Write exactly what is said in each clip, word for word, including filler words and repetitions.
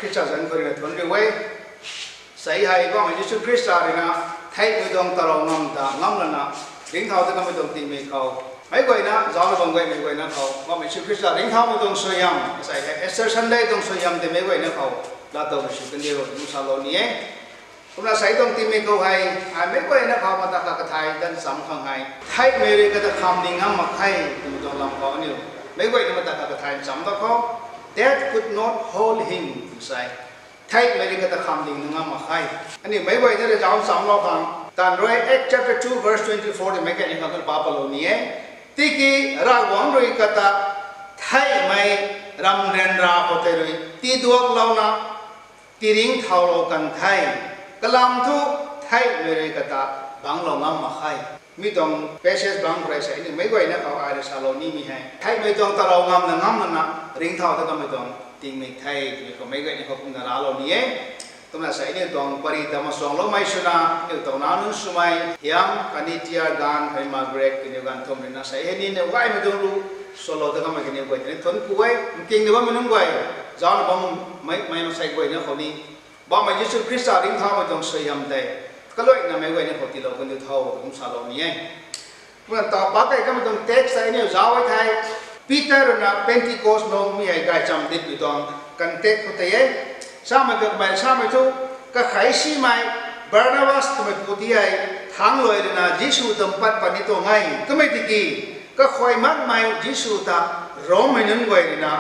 Khrista zanc khou rui na thuanc riu e. Sei hei Poubauhmei Jisu Khrista rui na theihmei tuang tarou ngam ta ngam lana ringcthau ta kamei tuang tingmik khou meic guayna zauc na bam guay meic guayna khou Poubauhmei Jisu Khrista ringcthaumei tuang suaihiam, sei hei Easter Sunday tuang suaihiam tei meic guayna khou laatowmei sw kan diu twna salou ni e. Kumna sei tuang tingmik khou hei, ai meic guayna khou mata kha kathay tan cham khang hei theihmei rui kata khamding ngam mak khe twmei tuang lam khou aniu meic guayna mata kha kathay cham ta khou, death could not hold him twna sa e. Theihmei rui kata khamding na ngam mak khe. Aniu meic guayna rui zauc chamlou khang taanv rui Acts chapter two verse twenty-four tei meic guayna khang kan pa palou ni e. Tiki Ravguangc rui kata theihmei ramh ryanra khou tei rui tiduaklouna tiringcthaulou kan the. Kalam thu theihmei rui kata bangclou ngam mak khe. Mi tuang passage bangc khou rui sei aniu meic guayna khou ai rui salou nimei hei theihmei tuang tarou ngamna ngam lana ringcthau ta kamei tuang tingmik the twmei khou meic guayna khou kumna raclou ni e. Kumna sei aniu tuang pary ta masuangloumei swna aniu tuang nac nunc swmei hiam khatni Tia Gan hei Margaret kaniw ganv thumh rui na sei hei ni na gaymei tuang lu swlou ta kamei kaniw guay tei ni thuanc ku e. Nking na bammei nunc guay, zauc na bammei mei masei guayna khou ni Poubauhmei Jisu Khrista ringcthaumei tuang suaihiam tei kaluaina meic guayna khou tiilou kan diu tho twna kum salou ni e. Kumna ta pa kei kamei tuang text tei aniu zauc e thei, Peter rui na Pentecost nungc mi hei gaychamv ditmei tuang context khou tei e. Samei kamei samei thu, kakhei simei Barnabas twmei pu ti hei thangc luai rui na Jisu tuang pat pat ni tuang e. Kumna tiki kakhuay makmei Jisu ta Rommei nunc guay rui na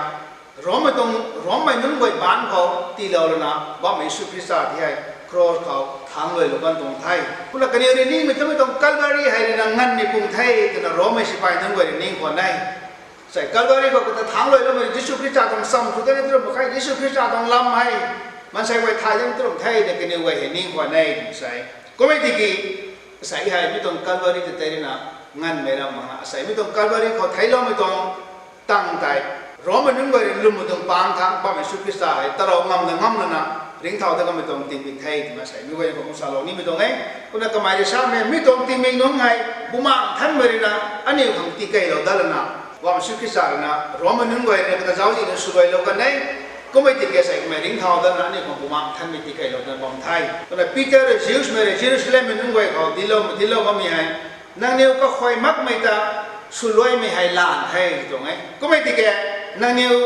Rommei tuang, Rommei nunc guay baanc khou tiilou lana Poubauhmei Jisu Khrista ti hei cross khou thangc luailou kan tuang the. Kumna kaniw rui ningmei twmei tuang Calvary hei rui na nganvmei pung the twna Rommei sipai nunc guay rui ning khwan e. Sei Calvary khou kata thangc luailoumei Jisu Khrista tuang sam sw tei ni tu ram mak khe, Jisu Khrista tuang lam hei maansei guay thay tei ni tu ram the na kaniw guay hei ning khwan e twna sa e. Kumna tiki sei hei mi tuang Calvary ta tei rui na nganvmei ram mak na sei mi tuang Calvary khou theicloumei tuang tang tei Rommei nunc guay rui lwmmei tuang pang thangc Poubauhmei Jisu Khrista hei tarou ngamna ngam lana ringcthau ta kamei tuang tingmik the twna sei meic guayna khou kum salou nimei tuang e. Kumna kamei rui samei mi tuang tingmik nunc hei Bumaengh Nthanmei rui na aniu khang tikeylou dat lana Poubauhmei Jisu Khrista rui na Rommei nunc guay rui na kata zauczihna swluailou kan e. Kumna tiki sei kamei ringcthau dat lana aniu khang Bumaengh Nthanmei tikeylou dat bam the. Kumna Peter rui Jewsmei rui Jerusalemmei nunc guay khou dinclou, dinclou bammei hei, nangniw kakhuay makmei ta swluaimei hei lan the tuang e. Kumna tiki nangniw,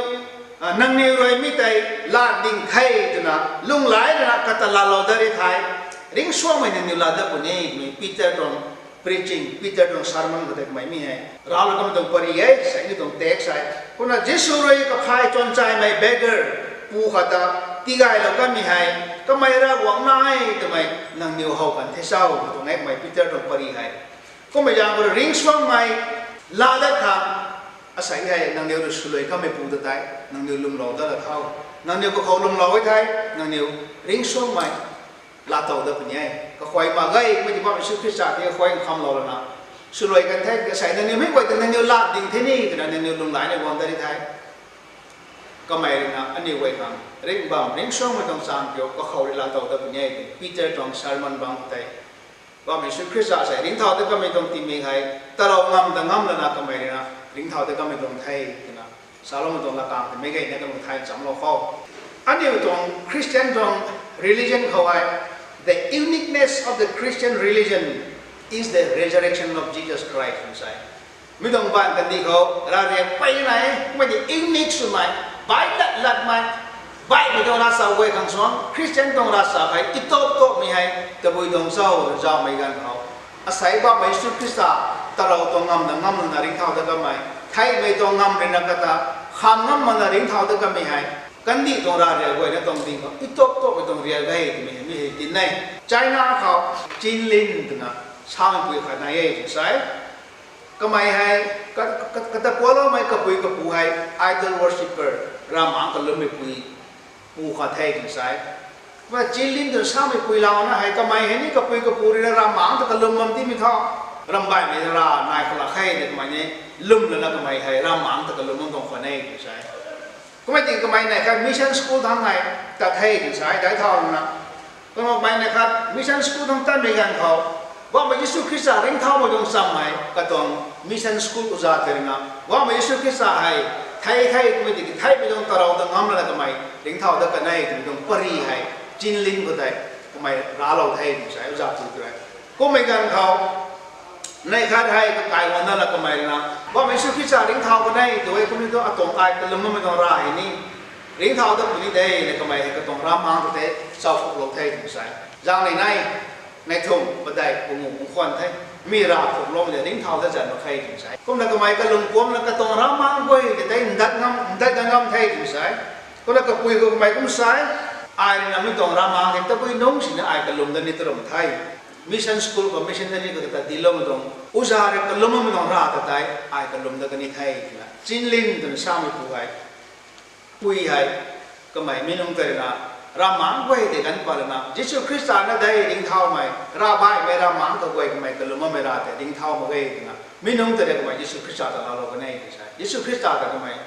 nangniw rui mi tei lan ding the twna lunghlaic lana kata laalou dat ri thei, ringcsuangmei nangniw laa dat puni twmei Peter tuang preaching, Peter tuang sermon khou tei kamei mi hei raclou kamei tuang pary e, sei ni tuang text hei. Kumna Jisu rui kaphay chuanchaimei beggar pu khat ta tigaylou kanmei hei, kamei Ravguangc nai twmei nangniw how kan the cho twmei tuang e kamei Peter tuang pary hei. Kumna zaeng khou rui ringcsuangmei laa dat khang, asei hei nangniw rui swluai kanmei pu ta tei nangniw lwmlou dat la tho. Nangniw kakhou lwmlou e thei, nangniw ringcsuangmei laatow dat puni e. Kakhuay mak ge, kumna tiki Poubauhmei Jisu Khrista ti kakhuay nkhamlou lana swluai kan the, asei nangniw mei guay ta nangniw lan ding the ni twna nangniw lunghlaic ni guang dat ri thei, kamei rui na aniw guay khang ringc bam ringcsuangmei tuang chaeng kiu kakhou rui laatow dat puni e twna Peter tuang sermon bangc tei Poubauhmei Jisu Khrista sei ringcthau ta kamei tuang tingmik hei tarou ngam ta ngam lana kamei rui na ringcthau ta kamei tuang the twna saloumei tuang latkaeng tei meic guayna kamei thay chamlou khou, aniu tuang Christian tuang religion khou hei, the uniqueness of the Christian religion is the resurrection of Jesus Christ twna sa e. Mi tuang baanv kandih khou ravriak peyna e, kumna tiki unique swmei, baih lat latmei, baihmei tuang ravchap guay khang suang Christian tuang ravchap hei itop topmei hei tabui tuang cho, zauhmei ganv khou asei Poubauhmei Jisu Khrista tarou tuang ngamna ngam lana ringcthau dat kamei, theihmei tuang ngam rui na kata kham ngam makna ringcthau dat kamei hei kandih tuang ravriak guayna tuang ding khou itop topmei tuang riak e twmei hei mi hei tin e. China khou Chin Lin twna sameipui khat nai e twna sa e. Kamei hei ka, ka, kata pualoumei kapui kapu hei idol worshipper, ravmaengc kalwmmeipui pu khat the twna sa e. Kumna Chin Lin twna sameipui louna hei kamei hei ni kapui kapu rui na ravmaengc ta kalwm bam timei thu, rambaihmei ra nai khou lak khe twna kamei ni lwm lana kamei hei ravmaengc ta kalwm bam tuang khwan e twna sa e. Kumna tiki kamei neih khat mission school thangc hei tat the twna sa e, daic thau lana. Kumna kamei neih khat mission school thangc tatmei ganv khou Poubauhmei Jisu Khrista ringcthaumei tuang cham hei katuang mission school uza tei rui na Poubauhmei Jisu Khrista hei Thei the, kummei tiki theihmei tuang tarou ta ngam lana kamei ringcthau dat kan e twmei tuang pary hei, chinlin khou tei kamei raclou the tw sa e, uza tu tu e. Kummei ganv khou, neih khat hei kakai guang dat la kamei rui na, Poubauhmei Jisu Khrista ringcthau kan e tw e, kummei tu atuang ai kalum bammei tuang rav hei ni ringcthau dat puni de, na kamei hei katuang ravmaengc khou tei chau phuklou the tw sa e. Zaeng ni nai, neih thumh padeih pungu pungkhwan the, mi rav phuklou de ringcthau dat zan mak khe tw sa e. Kumna kamei kalum kumna katuang ravmaengc guay tei ndat ngam, ndat dat ngam the tw sa e. Kumna kapui khou kamei kum sa e, ai rui na mi tuang ravmaengc tei tabui nungc sini ai kalum dat ni tarum the. Mission school khou missionary khou kata diloumei tuang, uza rui kalum bammei tuang rav ta tei ai kalum dat kan ni the twna chinlin twna samei pu hei, pui hei, kamei mi nungc tei rui na, ravmaengc guay tei ganv pat lana, Jisu Khrista na de ringcthaumei, ravbaihmei ravmaengc kaguay kamei kalum bammei rav tei ringcthau mak ge twna mi nungc tei rui kamei Jisu Khrista ta laalou kan e tw sa e. Jisu Khrista ta kamei,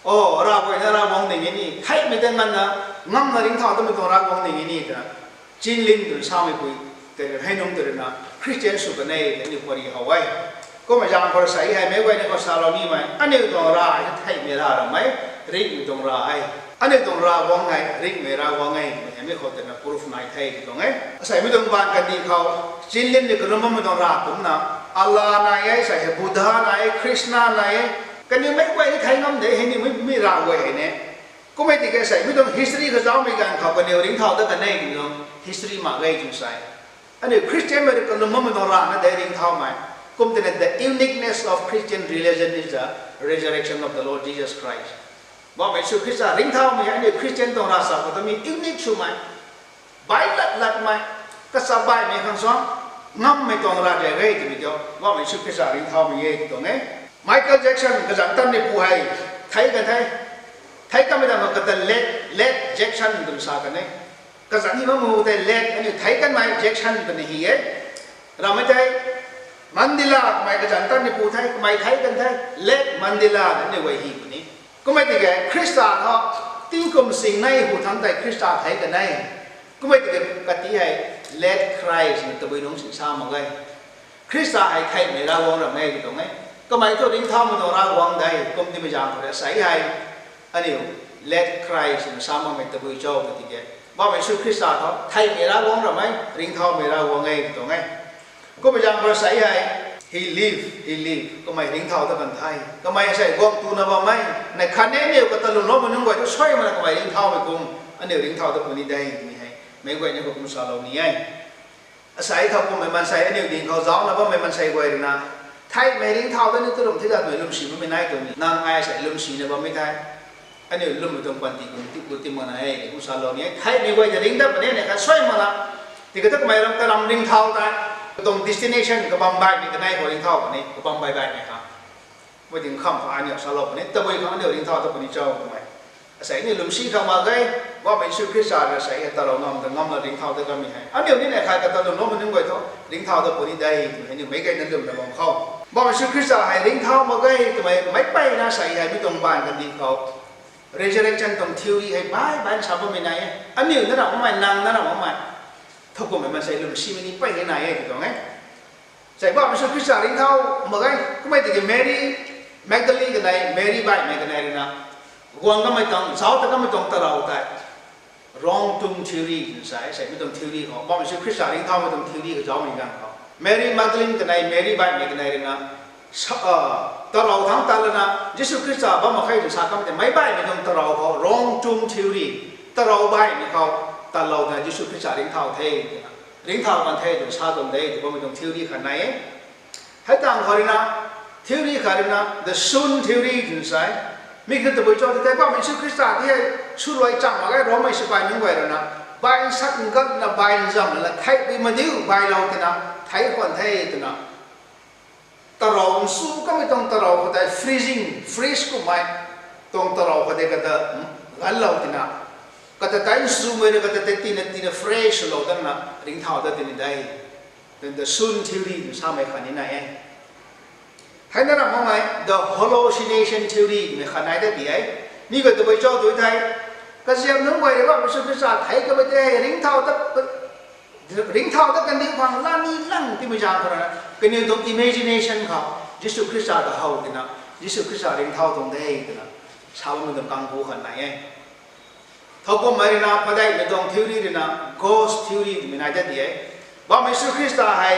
o, rav guayna Ravguangc ding e ni, theihmei tei nganvna, ngamna ringcthau datmei tuang Ravguangc ding e ni twna chinlin twna samei pui tei rui, hei nungc tei rui na Khristian sw kan e tei aniu pary how e. Kummei zaeng khou rui sa e hei, meic guayna khou salou nimei, aniu tuang rav hei theihmei rav ramei, ringhmei tuang rav e. Aniu tuang Ravguangc hei ringhmei Ravguangc e twmei hei mi khou tei na proof nai the tw tuang e. Asei mi tuang baanv kandih khou, chinlin ni kalum bammei tuang rav kumcna, Allah nai e, asei hei Buddha nai e, Krishna nai e, kaniw meic guay ni thei ngam de hei ni mi, mi rav guay hei ne. Kummei tiki asei mi tuang history kazauhmei ganv khou kaniw ringcthau dat kan e twmei tuang history mak ge tw sa e. Aniu Khristianmei rui kalum bammei tuang rav na de ringcthaumei. Kum tina, the uniqueness of Christian religion is the resurrection of the Lord Jesus Christ. Poubauhmei Jisu Khrista ringcthaumei hei aniu Khristian tuang ravchap khou ta mi unique swmei, bai lat latmei, kachap baihmei khang suang ngammei tuang rav de e twmei kiu, Poubauhmei Jisu Khrista ringcthaumei e tw tuang e. Michael Jackson kazanc tat ni pu hei, thei kan the, thei kanmei ta ma kata Late, Late Jackson twna sa kan e. Kazanc ni mamu tei Late, aniu thei kanmei Jackson twna hi e. Ramei tei Mandela, kamei kazanc tat ni pu the, kamei thei kan the, Late Mandela twna aniu guay hi puni. Kummei tiki Khrista thu tingkum singnei hu thangc tei Khrista thei kan e. Kummei tiki kati hei Late Christ na tabui nungc si sa mak ge. Khrista hei theihmei Ravguangc ram e tw tuang e. Kamei thu ringcthaumei tuang Ravguangc de, kum timei zaeng khou rui sa e hei, aniu Late Christ na sa makmei tabui cho tw tiki, Poubauhmei Jisu Khrista thu theihmei Ravguangc ram e, ringcthaumei Ravguangc e tw tuang e. Kummei zaeng khou rui sa e hei, He live, He live, kamei ringcthau dat kan the. Kamei asei guang tuna bam e, neih khatni aniu kata lwmloumei nunc guay thu suai mana kamei ringcthaumei kum, aniu ringcthau dat puni de twmei hei meic guayna khou kum salou ni e. Asei thowkumhmei maansei aniu ding khou zaucna bammei maansei guay rui na, theihmei ringcthau dat ni tarum thi datmei lwmsi bammei nai tuang ni, nang ai asei lwmsina bammei the. Aniu lwmmei tuang panty kum ti ku ti mana e, kum salou ni e. Theihmei guay ta ringc dat puni neih khat suai mana. Tiki thu kamei ram karam ringcthau tei, katuang destination kabam baihmei kanei khou ringcthau puni, kabam baih baihmei khang. Mei ding kham khou aniu salou puni, tabui khang aniu ringcthau dat puni cho twmei. Asei aniu lwmsi khang mak ge, Poubauhmei Jisu Khrista rui asei hei tarou ngam ta ngamna ringcthau dat kanmei hei, aniu ni neih khat kata lwmloumei nunc guay thu ringcthau dat puni de twmei hei aniu meic guayna lwmna bam khou, Poubauhmei Jisu Khrista hei ringcthau mak ge twmei meic guayna asei hei mi tuang baanv kandih khou resurrection tuang theory hei bai bai sa bammei nai e. Aniu na ram makmei, nang na ram makmei, thowkumhmei maansei lwmsimei ni pey ni nai e tw tuang e. Asei Poubauhmei Jisu Khrista ringcthau mak ge. Kummei tiki Mary Magdalene kanei, Mary baihmei kanei rui na, guang kamei tuang, zauc ta kamei tuang tarou tei wrong tomb theory twna sa e. Asei mi tuang theory khou, Poubauhmei Jisu Khrista ringcthaumei tuang theory kazauhmei ganv khou, Mary Magdalene kanei, Mary baihmei kanei rui na, tarou thangc tat lana, Jisu Khrista bam mak khe twna sa kamei tei meic baihmei tuang tarou khou wrong tomb theory, tarou baihmei khou tatlou twna Jisu Khrista ringcthau the twna, ringcthau kan the twna sa tuang de tw bammei tuang theory khat nai e. Hei tangv khou rui na, theory khat rui na the swoon theory twna sa e. Mi kha tabui cho tw thei, Poubauhmei Jisu Khrista ti hei swluai chang mak ge, Rommei sipai nunc guay rui na, bai nsak ngat na, bai nzam na, theihpui madiu bailou twna, thei khwan the twna, tarou nsu kamei tuang tarou khou tei freezing, freeze kummei tuang tarou khou tei kata ganlou twna, kata tei nsumei rui kata tei tina tina fresh lou datna ringcthau dat tini de. Then the swoon theory twna samei khat ni nai e. Hei na ram makmei the hallucination theory twmei khat nai dat ti e. Mi khou tabui cho tw thei, kaziam nunc guay rui Poubauhmei Jisu Khrista thei kamei tei ringcthau dat, ringcthau dat kandih khang lani lang timei zaeng khou rui na, kaniw tuang imagination khou Jisu Khrista ta how tina, Jisu Khrista ringcthau tuang de twna, Sa bammei tuang kangpu khat nai e. Thowkumhmei rui na padeihmei tuang theory rui na ghost theory twmei nai ta di e. Bam Jisu Khrista hei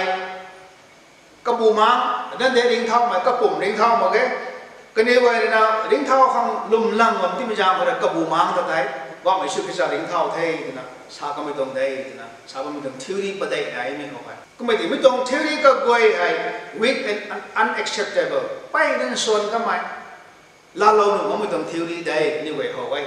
kabu mang, dan de ringcthaumei, kapumc ringcthau mak ge. Kaniw guay rui na ringcthau khang lwmlang bam timei zaeng khou rui kabu mang ta tei, Bam Jisu Khrista ringcthau the twna sa kamei tuang de twna sa bammei tuang theory padeih nai e mi khou hei. Kummei ti mi tuang theory kaguay hei weak and un- unacceptable, pey dan suan kamei, laalou nuh makmei tuang theory de, aniw guay how e.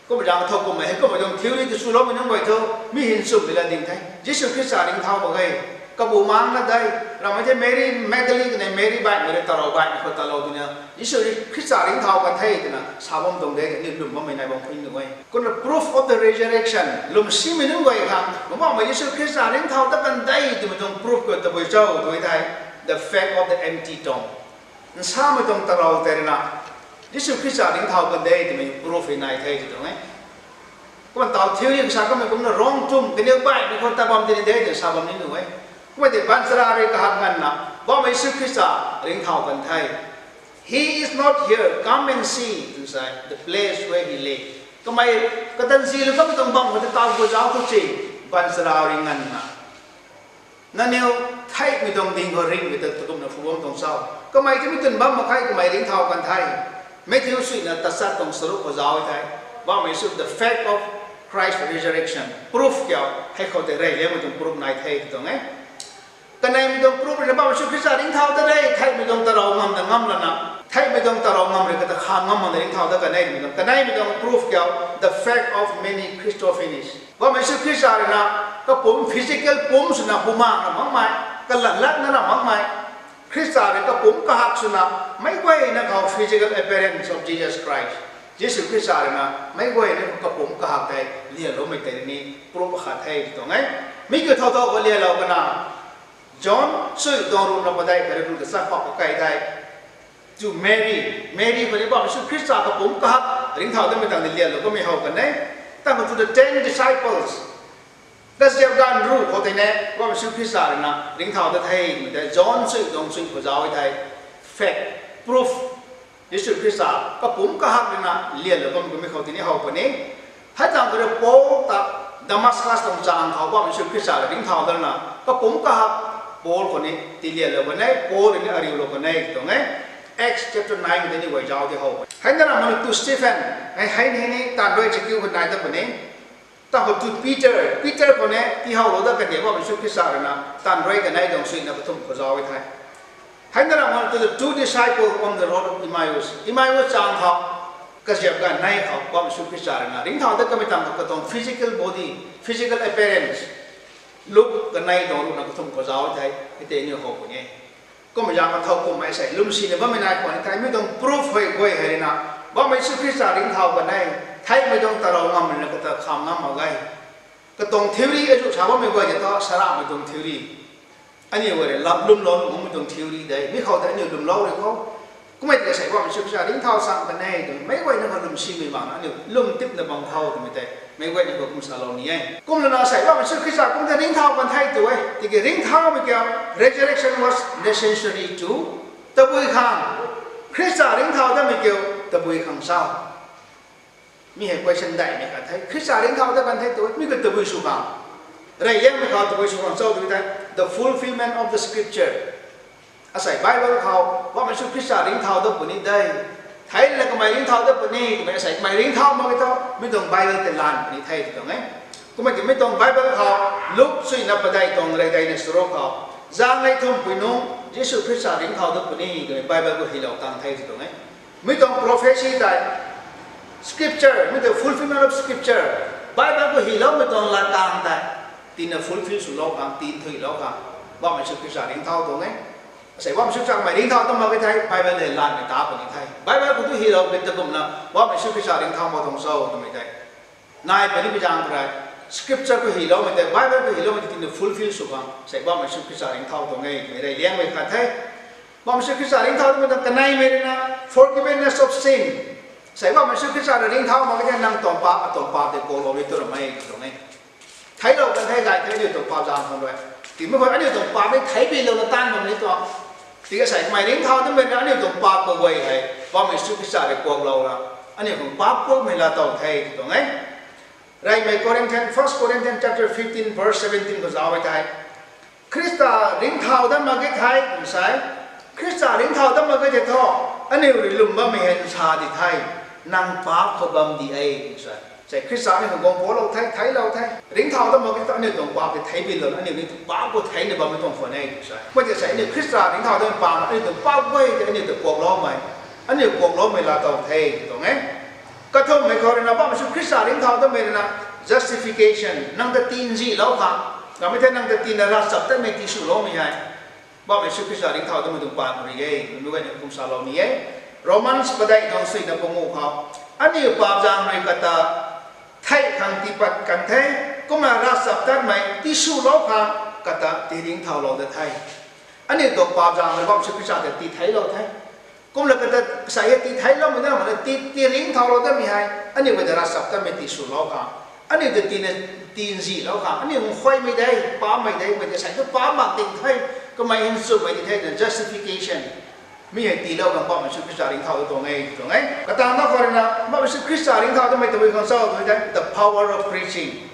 Kummei zaeng thowkumhmei hei kummei tuang theory ta swloumei nunc guay thu, mi hyn chumhmei la ding the. Jisu Khrista ringcthau mak ge, kabu mang na de, ramei the Mary Magdalene kanei Mary baihmei rui tarou baihmei khou talou twna, Jisu Khrista ringcthau kan the twna sa bam tuang de, aniw lwm bammei nai bam puni nuh e. Kumna proof of the resurrection, lwmsimei nunc guay khang, Poubauhmei Jisu Khrista ringcthau dat kan de twmei tuang proof khou tabui cho tw thei, the fact of the empty tomb. Nsamei tuang tarou tei rui na, Jisu Khrista ringcthau kan de twmei proof hei nai the tw tuang e. Kumna taw theory kasa kamei kumna wrong tomb, kaniw baihmei khou tat bam tini de twna sa bam ni nuh e. Kummei tei baanchara rui kahak nganvna, Poubauhmei Jisu Khrista ringcthau kan the. He is not here, come and see, twna sa e, the place where he lay. Kamei katanzi lu kamei tuang bam khou tei taw khou zauc thu ci, baanchara rui nganvna, nangniw theihmei tuang ding khou ringhmei ta takumna phu bam tuang cho? Kamei tei mi twn bam mak khe, kamei ringcthau kan the. Matthew suina tachat tuang charuk khou zauc e thei, Poubauhmei Jisu, the fact of Christ's resurrection, proof kiu, hei khou tei reyliangmei tuang proof nai the tw tuang e. Kaneimei tuang proof rui na Poubauhmei Jisu Khrista ringcthau ta de, theihmei tuang tarou ngamna ngam lana, theihmei tuang tarou ngam rui kata khang ngam makna ringcthau dat kan e twmei tuang kaneimei tuang proof kiu, the fact of many Christophanies. Poubauhmei Jisu Khrista rui na kapumc physical pumc swna bumaeng ra makmei, kalat latna ra makmei, Khrista rui kapumc kahak swna, meic guayna khou physical appearance of Jesus Christ, Jisu Khrista rui na meic guayna khou kapumc kahak tei lialoumei tei ni proof akhat the tw tuang e. Mi kiu thow thow khou lialou kana, John chui tuang ruhna padeih khat rui ruhna tachat khou kai tei, to Mary, Mary khou ni Poubauhmei Jisu Khrista kapumc kahak ringcthau datmei tang ni lialou kamei how kan e. Tang khou to the ten disciples, kaziap ganv ruh khou tei ni Poubauhmei Jisu Khrista rui na ringcthau dat the twmei tei John chui tuang chui khou zauc e thei, fact, proof, Jisu Khrista kapumc kahak rui na lialou bam kamei khou tini how puni. Hei tang khou rui Paul ta Damascus tuang chang khou Poubauhmei Jisu Khrista rui ringcthau dat na kapumc kahak Paul khou ni tilialou kan e, Paul rui ni ariulou kan e tw tuang e. Acts chapter nine tei ni guay zauc di how puni. Hei na ra manu to Stephen, hei hei ni hei ni taanv rui chakiu khou nai dat puni. Tang khou to Peter, Peter khou ni tiihowlou dat kan e Poubauhmei Jisu Khrista rui na taanv rui kanei tuang suina kathumh khou zauc e thei. Hei na ra manu to the two disciples on the road of Emmaus, Emmaus chang khou kaziap ganv nei khou Poubauhmei Jisu Khrista rui na ringcthau dat kamei tang khou katuang physical body, physical appearance, Luke kanei tuang ruhna kathumh khou zauc e thei, hei tei aniw how puni e. Kummei zaeng kathowkumhmei sei lwmsina bammei nai khwan ni thei, mi tuang proof hei guay hei rui na, Poubauhmei Jisu Khrista ringcthau kan e, theihmei tuang tarou ngam rui na kata khang ngam mak ge. Katuang theory azu sa bammei guay tei thu, sarahmei tuang theory. Aniw guay rui lap lwmlou nuh makmei tuang theory de, mi khou tei aniw lwmlou rui khou. Kummei tei sei Poubauhmei Jisu Khrista ringcthau chang kan e twmei meic guayna khou lwmsimei bangna aniw lwm tipna bam khou twmei tei meic guayna khou kum salou ni e. Kumlana sei Poubauhmei Jisu Khrista kum tei ringcthau kan the tw e. Tiki ringcthaumei kiu, resurrection was necessary to, tabui khang, Khrista ringcthau datmei kiu tabui khang sa. Mi hei question daihmei khat the, Khrista ringcthau dat kan the tw e, mi kiu tabui sw khang, reyliangmei khou tabui sw khang cho tw tei, the fulfillment of the scripture. Asei Bible khou Poubauhmei Jisu Khrista ringcthau dat puni de, theina kamei ringcthau dat puni twmei asei kamei ringcthau mak e thu mi tuang Bible tei lan puni the tw tuang e. Kummei tiki mi tuang Bible khou Luke chuina padeih tuang reydei na charuk khou, zaengnei thumhpui nung Jisu Khrista ringcthau dat puni twmei Bible khou hylou tang the tw tuang e. Mi tuang prophecy tei, scripture, mi tuang fulfillment of scripture, Bible khou hyloumei tuang lat tang tei tina fulfill swlou khang, tin thuilou khang Poubauhmei Jisu Khrista ringcthau tuang e. Asei Poubauhmei Jisu Khrista kamei ringcthau dat mak e thei Bible hei lanmei ta puni the. Bible khou tu hyloumei ta kumna Poubauhmei Jisu Khrista ringcthau mak tuang cho twmei tei nai puni mi zaeng khou rui, scripture khou hyloumei tei, Bible khou hyloumei tei tina fulfill sw khang sei Poubauhmei Jisu Khrista ringcthau tuang e twmei reyliangmei khat the. Poubauhmei Jisu Khrista ringcthau datmei tuang kaneimei rui na forgiveness of sin. Sei Poubauhmei Jisu Khrista rui ringcthau mak e thei nang tuang paap, atuang paap tei kuaklou ni tu ramei tuang e. Theiclou kan the gay the aniu tuang paap zaeng khang rui. Timei khou aniu tuang paap mei theic peylouna taanv bam ni tuang. Tiki asei kamei ringcthau datmei na aniu tuang paap kaguay hei Poubauhmei Jisu Khrista rui kuaklou na Aniu khang paap kuakmei laa tow the tw tuang e. Reymei Corinthian, First Corinthians chapter fifteen verse seventeen khou zauc e thei, Khrista ringcthau dat mak ge thei, tw sa e. Khrista ringcthau dat mak ge thei thu, aniu rui lwm bammei hei nsa di the, nang paap khou bam di e, tw sa e. Sei Khrista aniu khang guang pulou the, theiclou the. Ringcthau dat mak ge thu aniu tuang paap tei theic bilou, aniu ni paap khou theicna bammei tuang khwan e, tw sa e. Kumna tei sei aniu Khrista ringcthau dat mak ge, aniu tuang paap guay tei aniu ta kuakloumei, aniu kuakloumei laa tow the tw tuang e. Kathumhmei khou ruina Poubauhmei Jisu Khrista ringcthau datmei ruina justification, nang ta tinzihlou khang, ramei thei nang ta tina ravchaptatmei tiswloumei hei Poubauhmei Jisu Khrista ringcthau datmei tuang paan khou rui e, mei guayna kum salou ni e. Romans padeih tuang suina panguh khou, aniu paap zaeng rui kata theih khang tiipat kan the, kumna ravchaptatmei tiswlou khang kata tii ringcthaulou dat the. Aniu tuang paap zaeng rui Poubauhmei Jisu Khrista ta tii theiclou the. Kumna kata sei hei tii theicloumei na mak na tii, tii ringcthaulou datmei hei aniu guay ta ravchaptatmei tiswlou khang, aniu ta tina tinzihlou khang, aniu nkhuaymei de, paapmei de, mei tei sei thu paap mak ding the, kamei nchumhmei di the twna justification, mi hei tiilou khang Poubauhmei Jisu Khrista ringcthau dat tuang e, tuang e. Katangna khou ruina Poubauhmei Jisu Khrista ringcthau datmei tabui khang cho tw the, the power of preaching.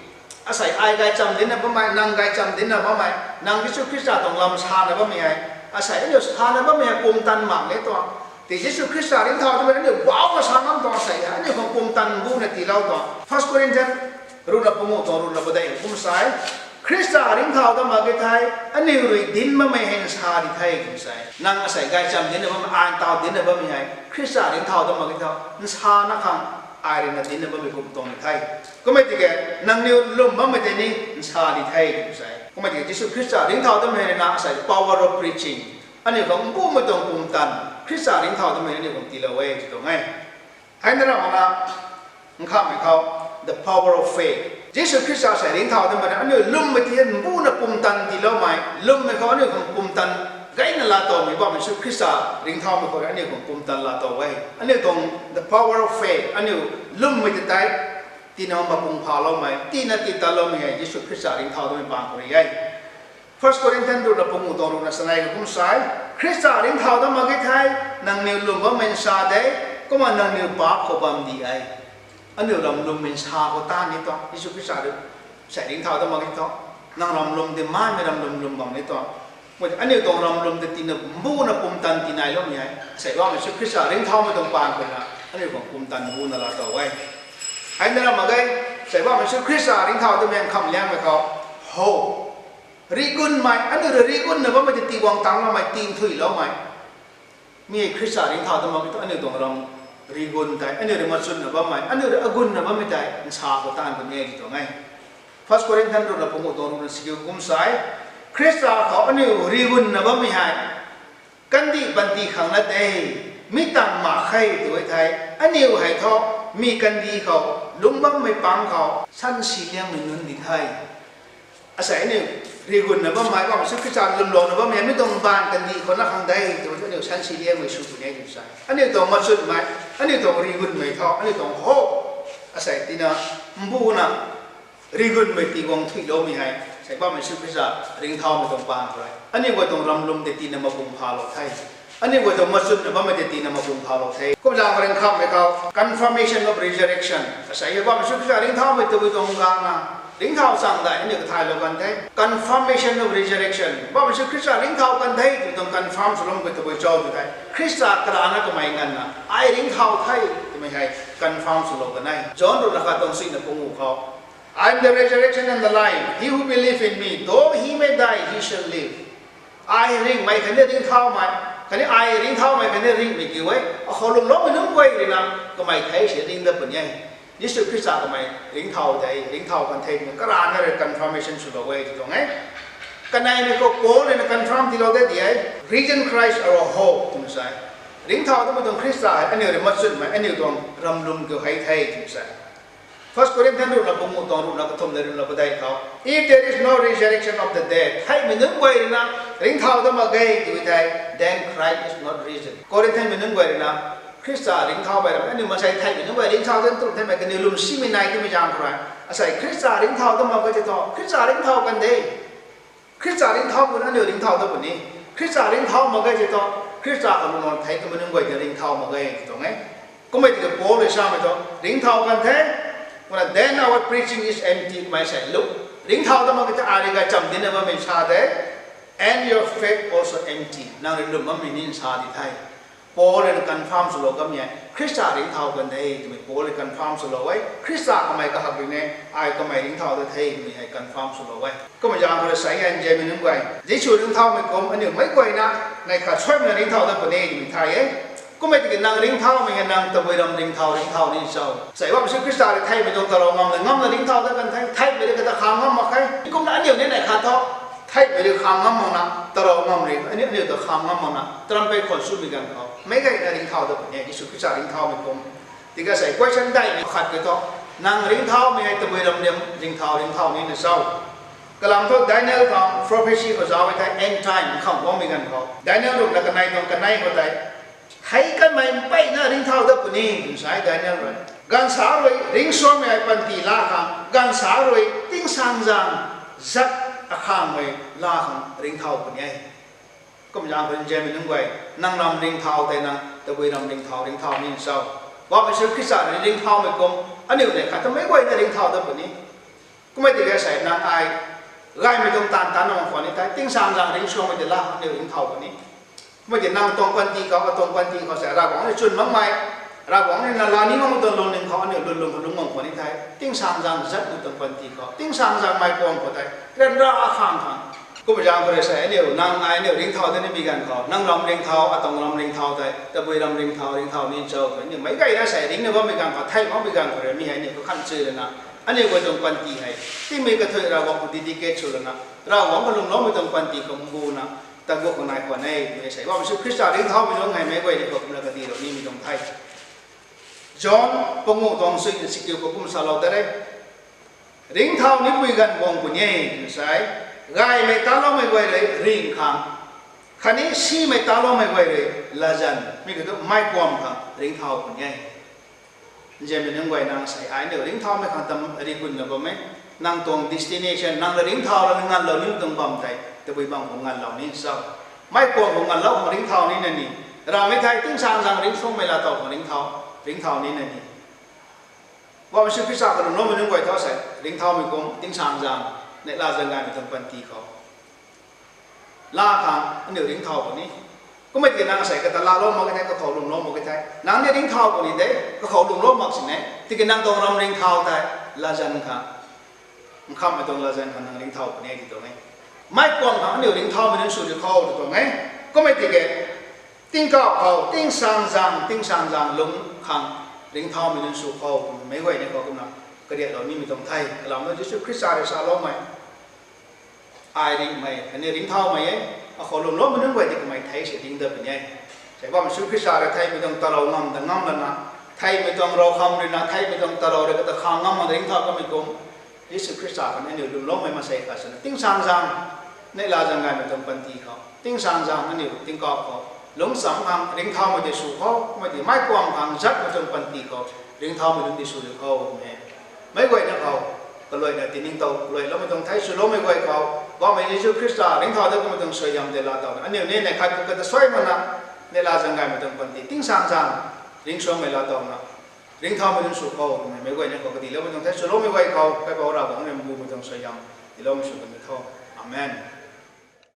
Asei ai gaychamv dincna bammei, nang gaychamv dincna bammei, nang Jisu Khrista tuang lam sana bammei hei, asei aniu sana bammei hei pumtan mak e tuang. Tei Jisu Khrista ringcthau datmei aniu bauhna sa ngam tuang asei hei aniu khang pumtan buna tiilou tuang. First Corinthian ruhna panguh tuang ruhna padeih kum sa e, Khrista ringcthau dat mak ge thei, aniu rui dinc bammei hei nsa di the, kum sa e. Nang asei gaychamv dincna bammei, ai ntaw dincna bammei hei Khrista ringcthau dat mak ge thei, nsana khang ai ruina dincna bammei kum tuang di the. Kummei tiki, nangniw lwm bammei tei ni nsa di the, kum sa e. Kummei tiki Jisu Khrista ringcthau datmei ruina asei power of preaching, aniu khang mbumei tuang pumtan, Khrista ringcthau datmei aniu khang tiilou e tw tuang e. Hei na ramna, nkhamhmei khou, the power of faith. Jisu Khrista sei ringcthau datmei ruina aniu lwmmei tei mbuna pumtan tiiloumei, lwmmei khou aniu khang pumtan gayna laa towmei Poubauhmei Jisu Khrista ringcthaumei khou rui aniu khang pumtan laa tow e. Aniu tuang the power of faith, aniu lwmmei ta tei, tina mapung phaloumei, tina tii tatloumei hei Jisu Khrista ringcthau datmei paan khou rui e. First Corinthian ruhna panguh tuang ruhna sanei khou kum sa e, Khrista ringcthau dat mak ge thei, nangniw lwm bammei nsa de, kumna nangniw paap khou bam di e. Aniu ramlwmmei nsa khou taan ni tuang, Jisu Khrista rui sei ringcthau dat mak ge thu, nang ramlwm di maimei ramlwm lwm bam ni tuang. Aniu tuang ramlwm tei tina mbuna pumtan tinailoumei hei sei Poubauhmei Jisu Khrista ringcthaumei tuang paan khou ruina aniu khang pumtan buna laa tow e. Hei na ram mak ge, sei Poubauhmei Jisu Khrista ringcthau datmei nkhamhliangmei khou, ho, rigunmei, aniu rui rigunna bammei tei tii guang tangloumei, tii nthuihloumei. Mi Khrista ringcthau dat mak ge thu aniu tuang ram rigun tei, aniu rui machunna bammei, aniu rui agunna bammei tei nsa khou taan puni e tw tuang e. First Corinthian ruhna panguh tuang ruhna sikiu kum sa e, Khrista khou aniu rigunna bammei hei kandih panty khang na de, mi tang mak khe tw e thei, aniu hei thu mi kandih khou, lungc bammei pang khou sansi liangmei nunc di the. Asei aniu rigunna bammei, Poubauhmei Jisu Khrista lwmlouna bammei hei mi tuang baanv kandih khou na khang de tw e thu aniu sansi liangmei sw puni e tw sa e. Aniu tuang machunmei, aniu tuang rigunmei thu, aniu tuang ho, asei tina mbuna rigunmei tei guang thuiloumei hei sei Poubauhmei Jisu Khrista ringcthaumei tuang paan khou rui aniu guay tuang ramlwm tei tina mapung phalou the. Aniu guay tuang machunna bammei tei tina mapung phalou the. Kumzaeng khou rui nkhamhmei khou, confirmation of resurrection, asei hei Poubauhmei Jisu Khrista ringcthaumei tabui tuang gangna, ringcthau chang dei aniu kathaylou kan the. Confirmation of resurrection, Poubauhmei Jisu Khrista ringcthau kan the tw tuang confirm swloumei tabui cho tw thei, Khrista karana kamei nganvna ai ringcthau the twmei hei confirm swlou kan e. John ruhna khat tuang suina panguh khou, I am the resurrection and the life. He who believe in me, though he may die, he shall live. Ai ringhmei khatni ringcthaumei, khatni ai ringcthaumei khatni ringhmei kiu e. Akhou lwmloumei nunc guay ruina kamei thei si ringc dat puni e. Jisu Khrista kamei ringcthau the, ringcthau kan the twmei karana rui confirmation swlou e tw tuang e. Kaneimei khou Paul ruina confirm tiilou de di e, risen Christ our hope twna sa e. Ringcthau datmei tuang Khrista hei aniu rui machunmei, aniu tuang ramlwm kiu hei the twna sa e. First Corinthian ruhna panguh tuang ruhna kathumh le ruhna padeih khou, if there is no resurrection of the dead, theihmei nunc guay ruina ringcthau dat mak ge tw e thei, then Christ is not risen. Corinthianmei nunc guay ruina Khrista ringcthau bai ram, aniu maansei theihmei nunc guay ringcthau dat tu themei kaniw lwmsimei nai timei zaeng khou rui, asei Khrista ringcthau dat mak ge tei thu, Khrista ringcthau kan de. Khrista ringcthau puni, aniu ringcthau dat puni. Khrista ringcthau mak ge tei thu, Khrista khou lwmlou thei twmei nunc guay ta ringcthau mak ge tw tuang e. Kummei tiki Paul rui samei thu ringcthau kan the. Kumna then our preaching is empty, kummei sei lu. Ringcthau dat mak ki the, ai rui gaychamv dinna bammei sa de, and your faith also empty. Nang rui lwm bammei ni sa di the. Paul rui na confirm swlou kamei e, Khrista ringcthau kan de twmei Paul rui confirm swlou e. Khrista kamei kahak rui ne, ai kamei ringcthau dat the twmei hei confirm swlou e. Kumna zaeng khou rui sa e, nzianmei nunc guay, Jisu ringcthaumei kum aniu meic guayna neih khat suaimei na ringcthau dat puni twmei thay e. Kummei tiki nang ringcthaumei hei nang tabui ram ringcthau, ringcthau ni cho? Sei bam Jisu Khrista rui theihmei tuang tarou ngamna, ngamna ringcthau dat kan the, theihmei rui kata khang ngam mak khe. Kumna aniu ni neih khat thu theihmei rui khang ngam makna, tarou ngam rui aniu, aniu ta khang ngam makna, tarampey khwan swmei ganv khou meic guayna ringcthau dat puni e, Jisu Khrista ringcthaumei kum. Tiki sei question daihmei khat ki thu, nang ringcthaumei hei tabui ram ram ringcthau, ringcthau ni na cho? Kalam thu Daniel tuang prophecy khou zauc e thei, end time khang guangmei ganv khou Daniel ruhna kanei tuang kanei khou tei, hei kanmei mpeyna ringcthau dat puni twna sa e Daniel rui. Ganvsa rui ringcsuangmei hei panty laa khang, ganvsa rui tingsaengzaeng zat akhangmei laa khang ringcthau puni e. Kumna zaeng khou nzianmei nunc guay, nang ram ringcthau tei nang tabui ram ringcthau, ringcthau ni cho? Bam Jisu Khrista rui ringcthaumei kum aniu neih khat thu meic guayna ringcthau dat puni. Kummei tiki sei nang ai gaymei tuang taanv taanna mak khwan ni thei, tingsaengzaeng ringcsuangmei tei laa khang aniu ringcthau puni. Kummei tiki nang tuang panty khou, atuang panty khou sei Ravguangc rui chwn makmei, Ravguangc rui na laa ni makmei tuang lungning khou aniu lwnlung khou lungc mak khwan ni thei, tingsaengzaeng zatmei tuang panty khou, tingsaengzaeng mei kuang khou tei ryanra akhang khang. Kumna zaeng khou rui sei aniu, nang ai aniu ringcthau dat nimei ganv khou, nang ram ringcthau, atuang ram ringcthau tei tabui ram ringcthau, ringcthau ni cho twmei aniu meic guayna sei ringcna bammei ganv khou, theih makmei ganv khou rui mi hei aniu kakhanh chuna, aniu guay tuang panty hei tingmei kathuic Ravguangc khou dedicate sw lana, Ravguangc khou lwmloumei tuang panty khou mbuna, taguak khou nai khwan e twmei sei bam Jisu Khrista ringcthaumei lung hei meic guay ni khou kumna kadilou nimei tuang the. John panguh tuang sui na sikiu khou kum salou da re. Ringcthau nipui ganv guang puni e twna sa e. Gaymei taloumei guay rui ringh khang, khatni simei taloumei guay rui latzan, mi kiu thu meic kuam khang ringcthau puni e. Nzianmei nunc guay, nang sei ai aniu ringcthaumei khang tam rigunna bam e. Nang tuang destination, nang na ringcthau lana nganlou nimei tuang bam tei tabui bam khou nganlou ni cho? Meic kuam khou nganlou khang ringcthau nina ni, ramei thei tingsaengzaeng ringcsuangmei laatow khang ringcthau, ringcthau nina ni. Bam Jisu Khrista khou lwmloumei nunc guay thu sei ringcthaumei kum tingsaengzaeng, neihla zaeng gaymei tuang panty khou laa khang aniu ringcthau puni. Kummei tiki nang sei kata laalou mak ke thei, kakhou lwmlou mak ke thei, nang ni ringcthau puni de, kakhou lwmlou mak sini. Tiki nang tuang ram ringcthau tei latzan khang, nkhamhmei tuang latzan khang nang ringcthau puni e ti tuang e. Meic kuam khang aniu ringcthaumei nunc sw di khou ti tuang e. Kummei tiki tingkauh khou tingsaengzaeng, tingsaengzaeng lung khang ringcthaumei nunc sw khou twmei meic guay ni khou kumna kariaklou nimei tuang the. Kalam thu Jisu Khrista rui saloumei, ai ringhmei khatni ringcthaumei e, akhou lwmloumei nunc guay di kamei thei si ringc dat puni e. Sei bam Jisu Khrista rui theihmei tuang tarou ngam ta ngam lana, theihmei tuang ravkham rui na, theihmei tuang tarou rui kata khang ngam makna ringcthau kamei kum, Jisu Khrista khang aniu lwmloumei maansei khat swna tingsaengzaeng, neihla zaeng gaymei tuang panty khou tingsaengzaeng aniu tingkauh khou lungcham khang ringcthaumei tei sw khou, kummei tiki meic kuam khang zatmei tuang panty khou ringcthaumei nunc di sw di khou twmei e. Meic guayna khou kaluaina tiningtow kaluailoumei tuang the, swloumei guay khou Poubauhmei Jisu Khrista ringcthau dat kamei tuang suaihiam tei laatowna aniu ni neih khat khou kata suai makna, neihla zaeng gaymei tuang panty tingsaengzaeng ringcsuangmei laatowna ringcthaumei nunc sw khou twmei meic guayna khou kadiloumei tuang the. Swloumei guay khou Kaipouc Ravguangc rui mbumei tuang suaihiam tiiloumei sw kan di tho. Amen.